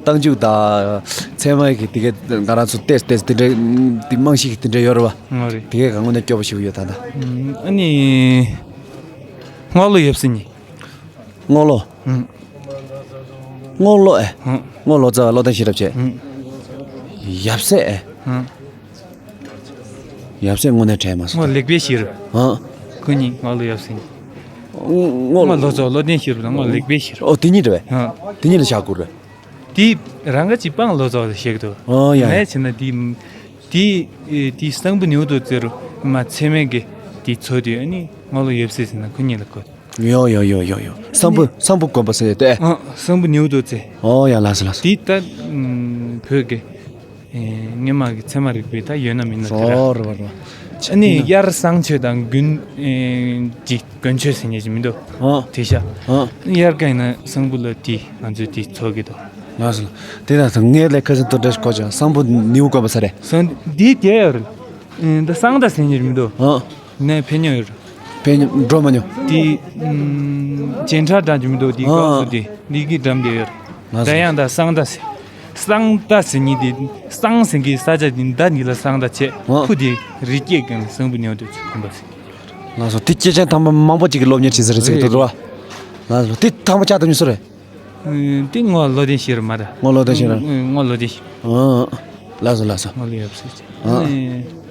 རྟགས་འཇུག་དང་ཚད་མ་གི་དེ་གས་ང་རང་ཚོ་ཏེས་ཏེས་དེ་འདྲའི་དེ་རྨང་གཞི་གི་དེ་འདྲའི་ཡོད་རེད་བ། ཨ་རེད། དེ་གས་གང་དངོས་གནས་སྐྱོ་པོ་ཞེ་པོ་ཡོད་ད་ད། ཨ་ནི། རྔོག་ལོ་ཡབ་སྲས་གཉིས། རྔོག་ལོ། ཨང་། རྔོག་ལོ་ཨེ། ཨང་། རྔོག་ལོ་ཙཱ་བ་བློ་ལྡན་ཤེས་རབ་བྱེད། ཨང་། ཡབ་སྲས་ཨེ། ཨང་། ཡབ་སྲས་དངོས་གནས་དྲན་མ་སོང་། རྔོག་ལེགས་པའི་ཤེས་རབ། ཨང་། ཁོ་གཉིས་རྔོག་ལོ་ཡབ་སྲས་གཉིས། རྔོག་ལོ། རྔོག་ལོ་ཙཱ་བ་བློ་ལྡན་ཤེས་རབ་དང་རྔོག་ལེགས་པའི་ཤེས་རབ། ཨོ་དེ་གཉིས་རེད་པས། ཨང་། དེ་གཉིས་ལ་བཞག་དགོས་རེད། དེ་རང་ག་ཅིག་སྤང་ལོ་ཙཱ་བ་ལ་བཞག་གི་འདུག་ཨོ་ཡ་ཡ། ངས་བྱས་ན་དེ། དེ། དེ་གསང་ཕུ་ནེའུ་ཏོ་ཙེ་རུ་མ་ཚད་མེད་ཀྱི་དེ་ཚོ་དེ་ཨ་ནི་རྔོག་ལོ་ཡབ་སྲས་ཟེར་ན་ཁོ་གཉིས་ལ་གོ། ཡོ་ཡོ་ཡོ་ཡོ་ཡོ། གསང་ཕུ་གསང་ཕུ་དགོན་པ་ཟེར་ཏེ། ཨ། གསང་ཕུ་ནེའུ་ཏོ་ཙེ། ཨོ་ཡ་ལགས་སོ་ལགས་སོ། དེ་ད། ཨམ། བོད་ཀྱི་ཨེ་སྔོན་མ་གི་ཚད་མ་རིག་པའི་ད་ཡོད་ན་མིན་ན་དེ་ར། རོ་རོ་རོ། ཨ་ནི་དབྱར་གསང་མཆོད་དང་དགུན་ཨེ་ཅིག་དགུན་མཆོད་ཟེར་མཁན་ཅིག་མི་འདུག་ཨ། དེ་ཤ། ཨ། དབྱར་ཁ་ཡིན་ན་གསང་ཕུ་ལ་དེ་ང་ཚོས་དེ་འཚོགས་ཀྱི་འདུག་ལགས་སོ། དེ་ལ་ངས་ལས་ཁ་སང་དུ་འདྲ་ཞིག་གོ་ཅང་གསང་ཕུ་ནེའུ་དགོན་པ་ས་རེད། གསང་འདི་དེ་ཡོད་རེད། ཨེ་འདི་གསང་བདག་ཟེར་མཁན་ཅིག་མི་འདུག་ཨ། ནས་ཕེབས་མྱོང་ཡོད་རེད། ཕེབས་མྱོང་འགྲོ་མ་མྱོང་། དེ་ཨམ་སྤྱན་ཁྲ་འདྲ་ཅིག་མི་འདུག་དེ་ཨ། སྐབས་སུ་དེ་འདི་གི་འགྲམ་དེ་ཡོད་རེད། ལགས་སོ། ད་ཡང་ད་གསང་བདག་ཟེར། གསང་བདག་ཟེར་མཁན་དེ་གསང་ཟེར་མཁན་ས་ཆ་དེ་མདའ་འདི་ལ་གསང་བདག་བྱས། ཨ། ཕུ་དེ་རི་སྐེད་ཀྱང་གསང་ཕུ་ནེའུ་དེ་ཚོ་གོམ་པ་ཟེར་མཁན་ཡོད་རེད། ལགས་སོ། དེ་སྐྱེས་ཆེན་དམ་པ་མང་པོ་ཅིག་གིས་སློབ་གཉེར་བྱེད་ས་རེད་ཟེར་གྱི་འདུག་རེད་བ། ལགས་སོ། དེ་དང་པོ་ཆགས་ཐུབ་མྱོང་སུ་རེད། ཨེ་དེ་སྔོན་བློ་ལྡན་ཤེས་རབ་མ་རེད། སྔོན་བློ་ལྡན་ཤེས་རབ། ཨེ་སྔོན་བློ་ལྡན་ཤེས། ཨ། ལགས་སོ་ལགས་སོ། སྔོན་བློ་ཡབ་སྲས་ཀྱི། ཨ། ཨེ་